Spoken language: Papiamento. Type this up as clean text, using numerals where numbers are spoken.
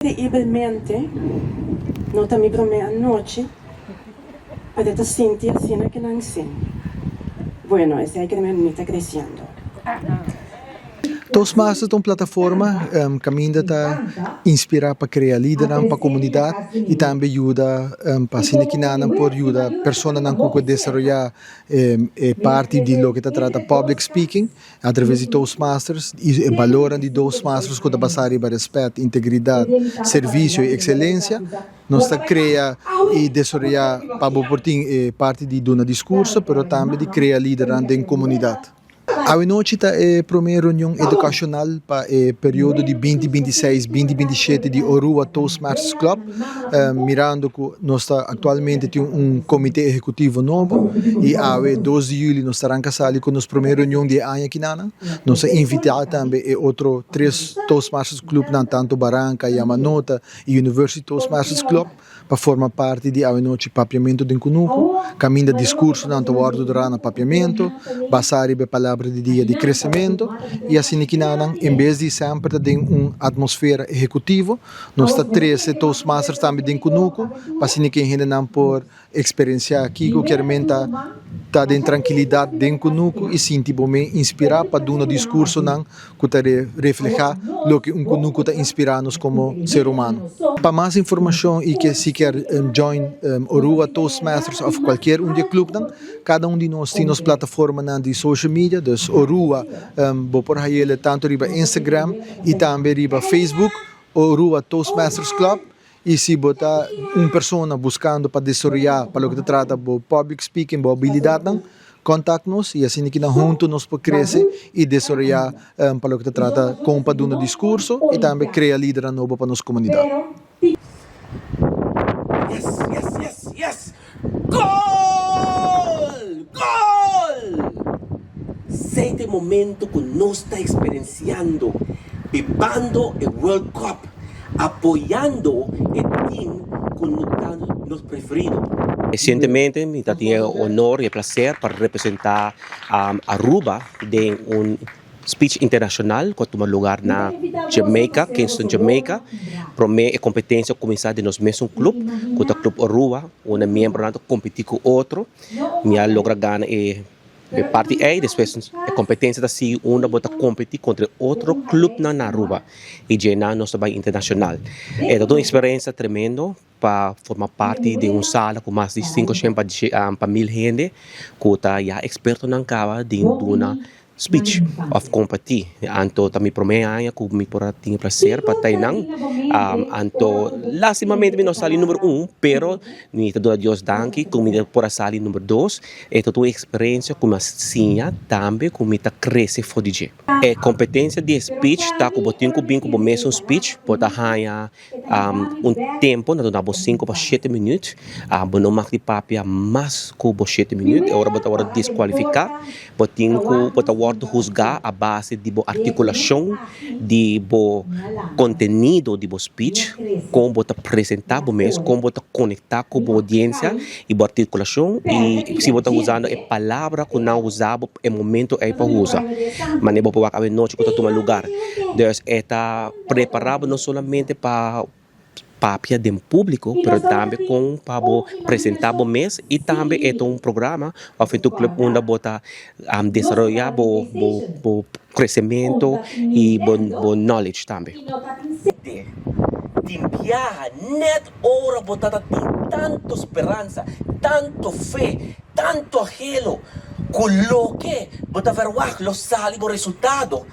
Increiblemente, no ta mi promé anochi pa ta sinti asina ku nan sin. Bueno, esei ke mi ta kresiendo. Toastmasters ta un plataforma kaminda ta inspirá pa krea lidernan pa komunidat i tambe yuda pa asina kinanan por yuda personanan ku por desaroyá e parti di loke ta trata public speaking. A traves di Toastmasters y e balornan di Toastmasters cu ta basa riba respet, integridad, servicio y excelencia, nos ta crea y desaroya pa bo por tin e parti di duna discurso pero tambe di crea lidernan den comunidad. Awenochi ta e prome reunion educacional pa e periodo di binti binti seis, binti binti shete di Orua Toastmasters Club. Mirando cu nos ta actualmente tin un comite ehecutivo nobo y awe dos di juli nos ta ranca sali cu nos prome reunion di e aña kinanan. Nos a invita tambe e otro tres Toastmasters Clubnan tanto Baranca, Yamanota y University Toastmasters Club pa forma parti di awe nochi Papiamento den Cunucu, caminda discursonan ta wordo dura na Papiamento, basa riba e palabra di dia di crecemento y asina kinanan en bes di semper ta den un atmosfera ehecutivo, Nos ta trese Toastmasters tambe den kunuku pa asina ke hendenan por eksperensiá kiko kier ta ta den trankilidat den kunuku i sinti bo mes inspirá pa duna diskursonan ku ta reflehá loke un kunuku ta inspirá nos komo ser humano. Pa mas informashon i ke si kier join Orua Toastmasters òf kualkier un di e klupnan, kada un di nos tin nos plataformanan di social media, dus Orua bo por hay'el tantu riba Instagram i tambe riba Facebook. Orua Toastmasters Club y si bo ta un persona buscando pa desaroya pa loke ta trata bo public speaking, bo habilidadnan, contact nos y asina kinan hunto nos por crece y desaroya pa loke ta trata con pa duna discurso y tambe crea lidernan nobo pa nos comunidad. Yes, yes, yes, yes! Gol! Gol! Sei ta e momento ku nos ta eksperensiando, bibando e World Cup, apoyando e team ku ta nos preferido. Resientemente mi ta tin e honor y e placer pa representa Aruba den un Speech internacional cu a tuma lugar na Jamaica, Kingston, Jamaica. Prome e competencia a cuminsa den nos mesun club, cu ta Club Aruba, unda miembronan ta competi cu otro. Mi a logra gana e parti ey, despues e competencia ta sigui unda bo ta competi contra e otro clubnan na Aruba y dje nan nos ta bay internacional. E ta un experiencia tremendo pa forma parti den un sala cu mas di cinco shen pa mil hende cu ta ya expertonan caba den duna speech of comparti. Anto ta mi prome aña cu mi por a tin e placer pa ta einan. Anto lastimamente mi no sali number un, pero mi ta duna Dios danki cu mi por a sali number dos. E ta un experiencia cu mi a siña tambe cu mi ta crece for di dje. E competencia di e speech ta cu bo tin cu bin cu bo mesun speech, bo ta haña Un tempo nan ta duna bo sinku pa shete minuut, bo no mag di papia mas ku bo shete minuut, e ora bo ta wòrdu deskualifiká, bo tin ku bo ta wòrdu husgá a base di bo artikulashon, di bo kontenido di bo speech, kon bo ta presentá bo mes, kon bo ta konektá ku bo oudiensia i bo artikulashon i si bo ta usando e palabra ku nan usa bo e momento ei pa usa, manera bo por wak awenochi ku ta tuma lugar. Dus e ta. Prepará bo no solamente pa papia den públiko, pero tambe kon pa bo presentá bo mes i tambe e ta un programa òf e ta un club unda bo ta desaroyá bo bo kresementu i bo bo knowledge tambe. Tin biaha nèt ora bo ta ta tin tantu speransa, tantu fe, tantu anhelo ku loke bo ta verwagt lo sali bo resultado.